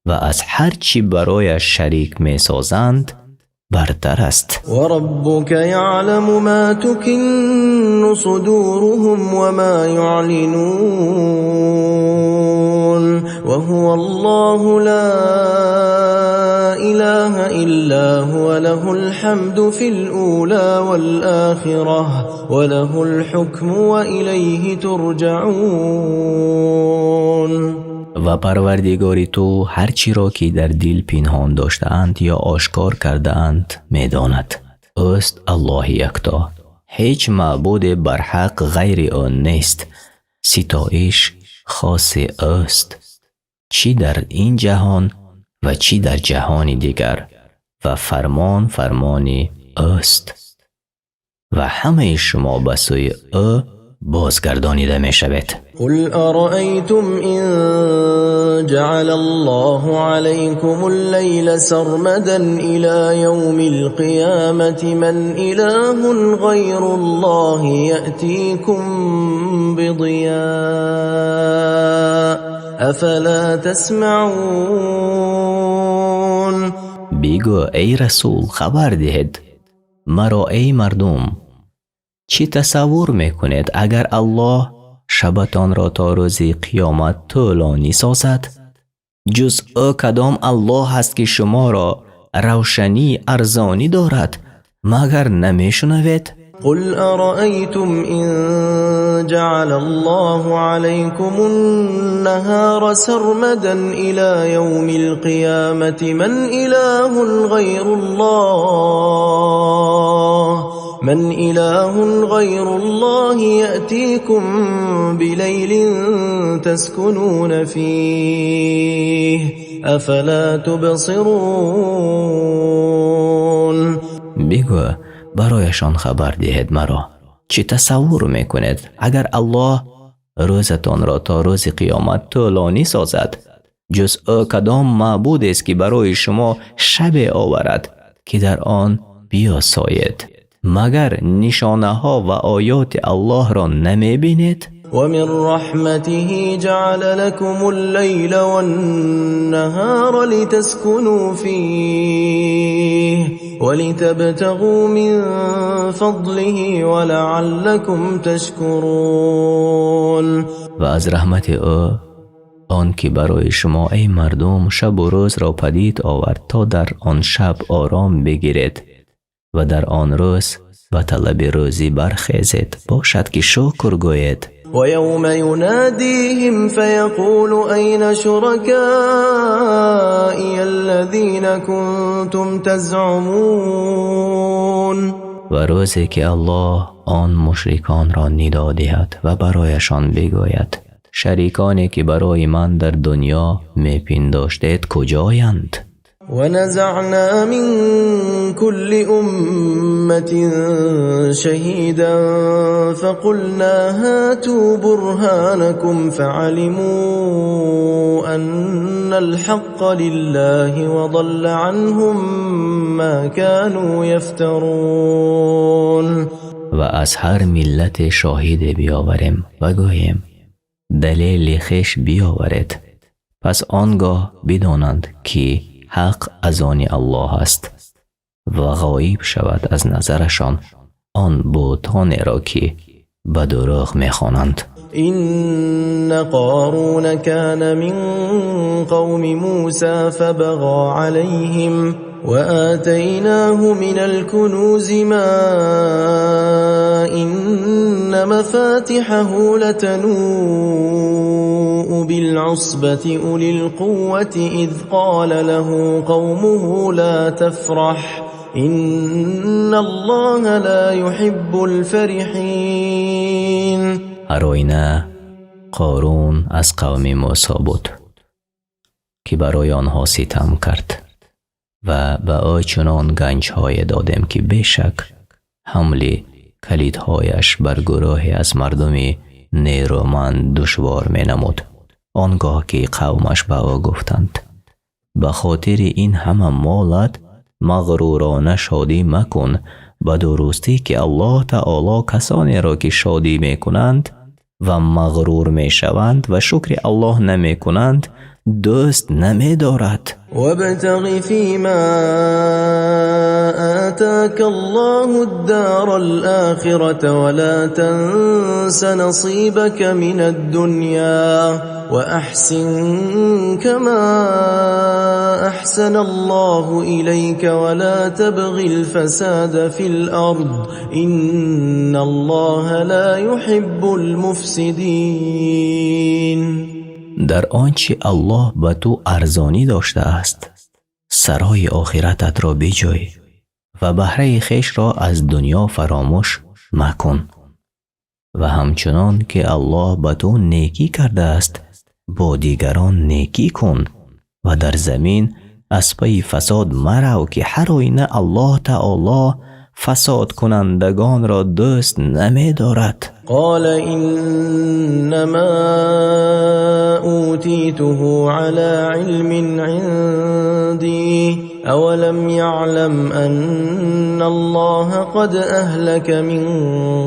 ва аз ҳар чӣ барояш шарик месозанд бартар аст. وربك يعلم ما تكن صدورهم وما يعلنون، وهو الله لا إله إلا هو، له الحمد في الأولى والآخرة وله الحكم وإليه ترجعون. Ва Парвардигори ту ҳар чиро ки дар дил пинҳон доштаанд ё ошкор кардаанд медонад. Ӯст Аллоҳи якто, ҳеҷ маъбуде барҳақ ғайри ӯ нест. Ситоиш хоси ӯст, чӣ дар ин ҷаҳон ва чӣ дар ҷаҳони дигар, ва фармон фармони ӯст ва ҳамаи шумо ба сӯи ӯ бозгардонида мешавед. قل أرأيتم إن جعل الله عليكم الليل سرمدا إلى يوم القيامة من إله غير الله يأتيكم بضياء، أفلا تسمعون. Бигӯ, эй расул: хабар диҳед маро, эй мардум, чӣ тасаввур мекунед, агар Аллоҳ шабатонро то рӯзи қиёмат тӯлонӣ созад, ҷуз ӯ кадом Аллоҳ аст, ки шуморо равшанӣ арзонӣ дорад? Магар намешунавед? قل أرأيتم إن جعل الله عليكم النهار سرمدا إلى يوم القيامة من إله غير الله يأتيكم بليل تسكنون فيه، أفلا تبصرون. Бигӯ, барояшон хабар диҳед маро, чӣ тасаввур мекунед, агар Аллоҳ рӯзатонро то рӯзи қиёмат тӯлонӣ созад, ҷуз ӯ кадом маъбудест, ки барои шумо шабе оварад, ки дар он биёсоед? Магар нишонаҳо ва оёти Аллоҳро намебинед? ومن رحمته جعل لكم الليل والنهار لتسكنوا فيه ولتبتغوا من فضله ولعلكم تشكرون. Ва аз раҳмати ӯ он ки барои шумо, эй мардум, шабу рӯзро падид овард, то дар он шаб ором бигиред ва дар он рӯз ба талаби рӯзӣ бархезед, бошад ки шукр гӯед. ويوم يناديهم فيقول أين شركائي الذين كنتم تزعمون. Ва рӯзе ки Аллоҳ он мушриконро нидо диҳад ва барояшон бигӯяд: шариконе ки барои ман дар дунё мепиндоштед куҷоянд? ونزعنا من كل أمة شهيدا فقلنا هاتوا برهانكم فعلموا أن الحق لله وضل عنهم ما كانوا يفترون. Ва аз ҳар миллате шоҳиде биёварем ва гӯем: далели хеш биёваред. Пас он гоҳ бидонанд, ки ҳақ аз они Аллоҳ аст ва ғоиб шавад аз назарашон он бутонеро, ки ба дурӯғ мехонанд. إن قارون كان من قوم موسى فبغى عليهم وآتيناه من الكنوز ما إن مفاتحه لتنوء بالعصبة أولي القوة إذ قال له قومه لا تفرح إن الله لا يحب الفرحين. Ҳар оина Қорун аз қавми Мӯсо буд, ки барои онҳо ситам кард, ва ба ӯ чунон ганҷҳое додем, ки бешак ҳамли калидҳояш бар гурӯҳе аз мардуми нерӯманд душвор менамуд. Он гоҳ ки қавмаш ба ӯ гуфтанд: ба хотири ин ҳама молат мағрурона шодӣ макун, ба дурустӣ, ки Аллоҳ таоло касонеро, ки шодӣ мекунанд ва мағрур мешаванд ва шукри Аллоҳ намекунанд, дӯст намедорад. وابتغ فيما آتاك الله الدار الآخرة ولا تنس نصيبك من الدنيا وأحسن كما أحسن الله إليك ولا تبغ الفساد في الأرض إن الله لا يحب المفسدين. Дар он чи Аллоҳ ба ту арзонӣ доштааст, сарои охирататро биҷӯй ва баҳраи хешро аз дунё фаромӯш макун ва ҳамчунон ки Аллоҳ ба ту некӣ кардааст, бо дигарон некӣ кун ва дар замин аз пайи фасод марав, ки ҳар оина Аллоҳ таоло фасодкунандагонро дӯст намедорад. قال إنما أوتيته على علم عندي أولم يعلم أن الله قد أهلك من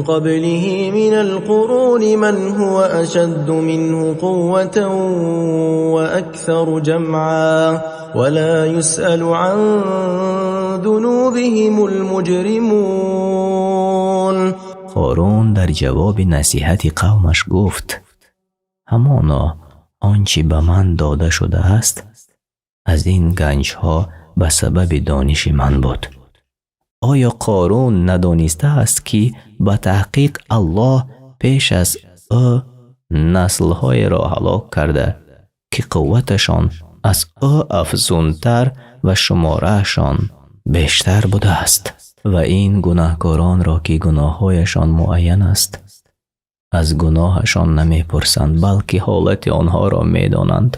قبله من القرون من هو أشد منه قوة وأكثر جمعا ولا يسأل عن ذنوبهم المجرمون. Қорун дар ҷавоби насиҳати қавмаш гуфт: ҳамоно он чӣ ба ман дода шудааст аз ин ганҷҳо ба сабаби дониши ман буд. Оё Қорун надонистааст, ки ба таҳқиқ Аллоҳ пеш аз ӯ наслҳоеро ҳалок карда, ки қувваташон аз ӯ афзунтар ва шумораашон бештар будааст, ва ин гунаҳкоронро, ки гуноҳҳояшон муайян аст, аз гуноҳашон намепурсанд, балки ҳолати онҳоро медонанд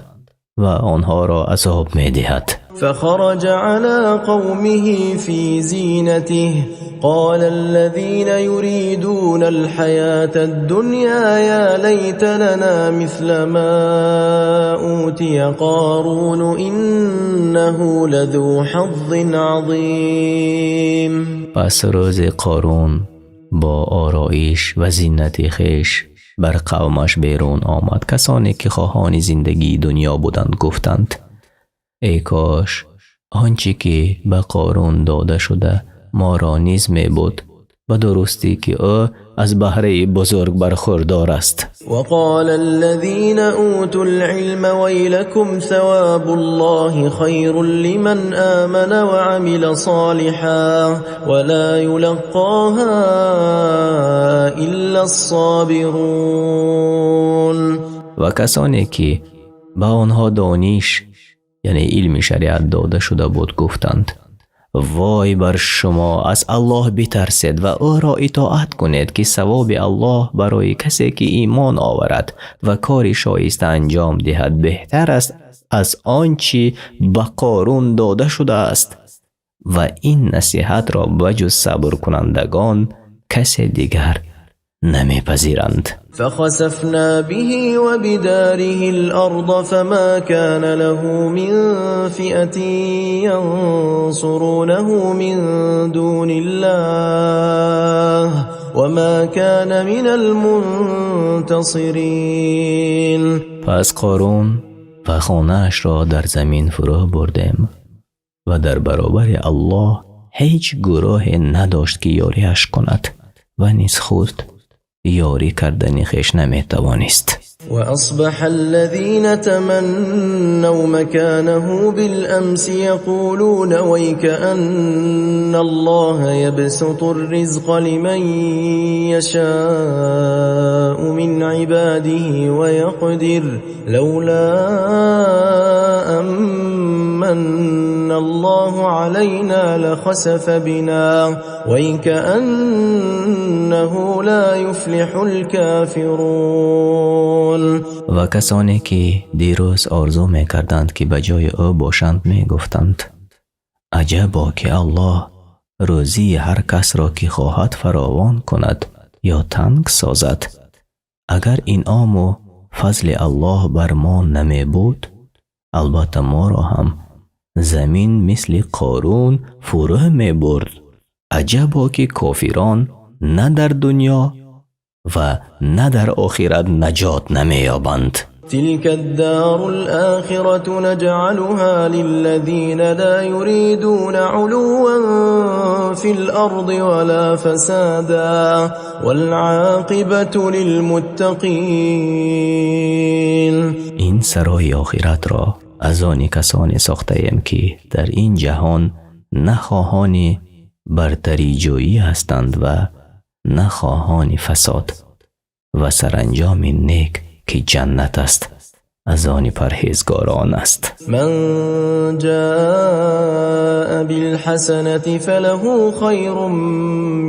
ва онҳоро азоб медиҳад. فخرج على قومه في زينته قال الذين يريدون الحياة الدنيا يا ليت لنا مثل ما أوتي قارون إنه لذو حظ عظيم. Пас рӯзе Қорун бо ороиш ва зинати хеш бар қавмаш берун омад. Касоне ки хоҳони зиндагии дунё буданд, гуфтанд: эй кош он чӣ ки ба Қорун дода шуда, моро низ мебуд, ба дурустӣ, ки ӯ аз баҳраи бузург бархурдор аст. وقال الذين أوتوا العلم ويلكم ثواب الله خير لمن آمن وعمل صالحا ولا يلقاها إلا الصابرون. Ва касоне ки ба онҳо дониш, яъне илми шариат, дода шуда буд, гуфтанд: вой бар шумо, аз Аллоҳ битарсед ва ӯро итоат кунед, ки савоби Аллоҳ барои касе ки имон оварад ва кори шоиста анҷом диҳад беҳтар аст. Аз он чӣ ба Қорун дода шудааст ва ин насиҳатро ба ҷуз сабркунандагон касе дигар намепазиранд. فخسفنا به وبداره الأرض فما كان له من فئة ينصرونه من دون الله وما كان من المنتصرين. Пас Қорун ва хонаашро дар замин фурӯ бурдем ва дар баробари Аллоҳ ҳеҷ гурӯҳе надошт, ки ёриаш кунад ва низ худ ёрӣ кардани хеш наметавонист. وأصبح الذين تمنوا مكانه بالأمس يقولون ويكأن الله يبسط الرزق لمن يشاء من عباده ويقدر لولا أن من الله علينا لخسف بنا ويكأنه لا يفلح الكافرون. Ва касоне ки дирӯз орзу мекарданд, ки ба ҷои ӯ бошанд, мегуфтанд: аҷабо, ки Аллоҳ рӯзии ҳар касро, ки хоҳад, фаровон кунад ё танг созад. Агар инъому фазли Аллоҳ бар мо намебуд, албатта моро ҳам замин мисли Қорун фурӯ мебурд. Аҷабо, ки кофирон на дар дунё ва на дар охират наҷот намеёбанд. تلك الدار الآخرة نجعلها للذين لا يريدون علوا في الأرض ولا فسادا والعاقبة للمتقين. Ин сарои охиратро аз они касоне сохтаем, ки дар ин ҷаҳон на хоҳони бартариҷӯӣ ҳастанд ва на хоҳони фасод ва саранҷоми нек, ки ҷаннат аст, аз они парҳезгорон аст. من جاء بالحسنة فله خير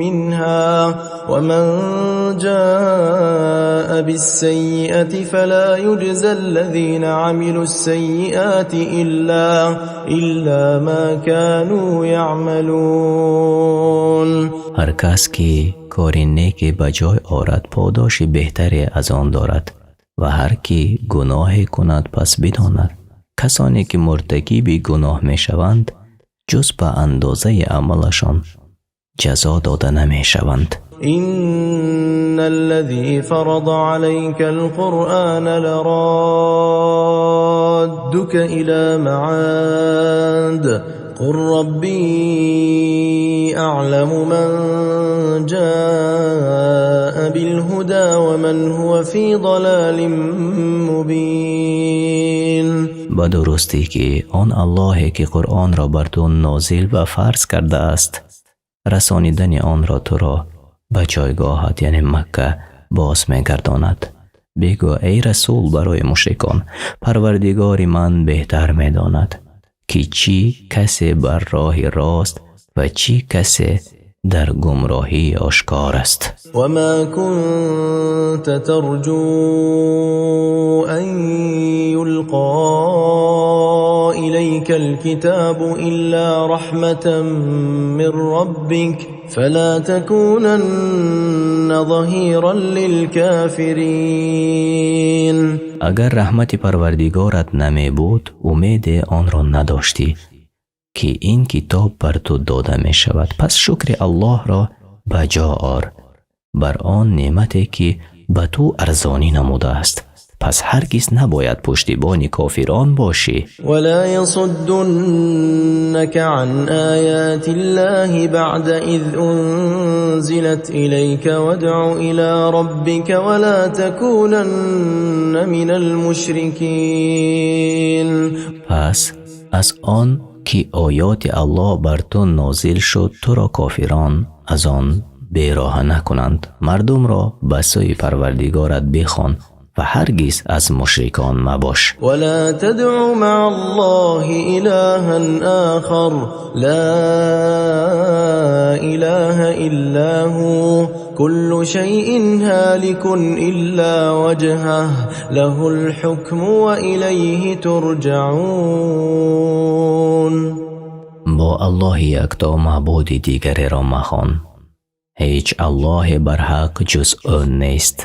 منها ومن جاء بالسيئة فلا يجزى الذين عملوا السيئات إلا ما كانوا يعملون. Ҳар кас ки кори неке ба ҷой орад, подоши беҳтаре аз он дорад ва ҳар ки гуноҳе кунад, пас бидонад, касоне ки муртакиби гуноҳ мешаванд, ҷуз ба андозаи амалашон ҷазо дода намешаванд. إن الذي فرض عليك القرآن لرادك إلى معاد قل ربي أعلم من جاء بالهدى ومن هو في ضلال مبين. Ба дурустӣ, ки он Аллоҳе ки Қуръонро бар ту нозил ва фарз кардааст, расонидани онро туро ба ҷойгоҳат, яъне Макка, боз мегардонад. Бигӯ, эй расул, барои мушрикон: Парвардигори ман беҳтар медонад, ки чӣ касе бар роҳи рост ва чӣ касе дар гумроҳии ошкор аст. وما كنت ترجو أن يلقى إليك الكتاب إلا رحمة من ربك فلا تكونن ظهيرا للكافرين. Агар раҳмати Парвардигорат намебуд, умеде онро надоштӣ, ки ин китоб бар ту дода мешавад. Пас шукри Аллоҳро ба ҷо ор бар он неъмате, ки ба ту арзонӣ намудааст. Пас ҳаргиз набояд пуштибони кофирон бошӣ. ولا يصدنك عن آيات الله بعد إذ أنزلت إليك وادع إلى ربك ولا تكونن من المشركين. Пас аз он ки оёти Аллоҳ бар ту нозил шуд, туро кофирон аз он бероҳа накунанд. Мардумро ба сӯи Парвардигорат бихон ва ҳаргиз аз мушрикон мабош. ولا تدع مع الله إلها آخر لا إله إلا هو كل شيء هالك إلا وجهه له الحكم وإليه ترجعون. Бо Аллоҳи якто маъбуди дигареро махон. Ҳеҷ Аллоҳе бар ҳақ ҷуз ӯ нест.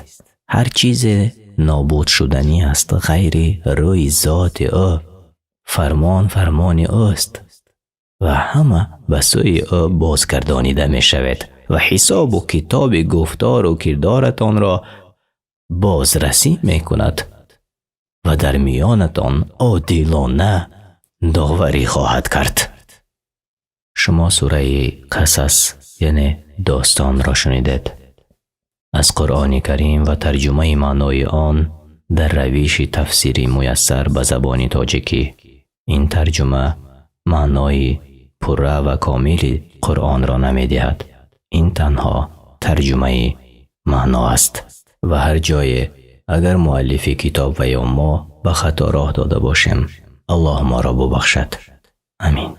Ҳар чизе нобудшуданӣ аст ғайри рӯи зоти ӯ. Фармон фармони ӯст ва ҳама ба сӯи ӯ бозгардонида мешавед ва ҳисобу китоби гуфтору кирдоратонро бозрасӣ мекунад ва дар миёнатон одилона доварӣ хоҳад кард. Шумо сураи Қасас, яъне достонро шунидед. Аз Қуръони Карим ва тарҷумаи маънои он дар равиши тафсири муяссар ба забони тоҷикӣ. Ин тарҷума маънои пурра ва комили Қуръонро намедиҳад. Ин танҳо тарҷумаи маъно аст ва ҳар ҷое агар муаллифи китоб ва ё мо ба хато роҳ дода бошем, Аллоҳ моро бубахшад. Амин.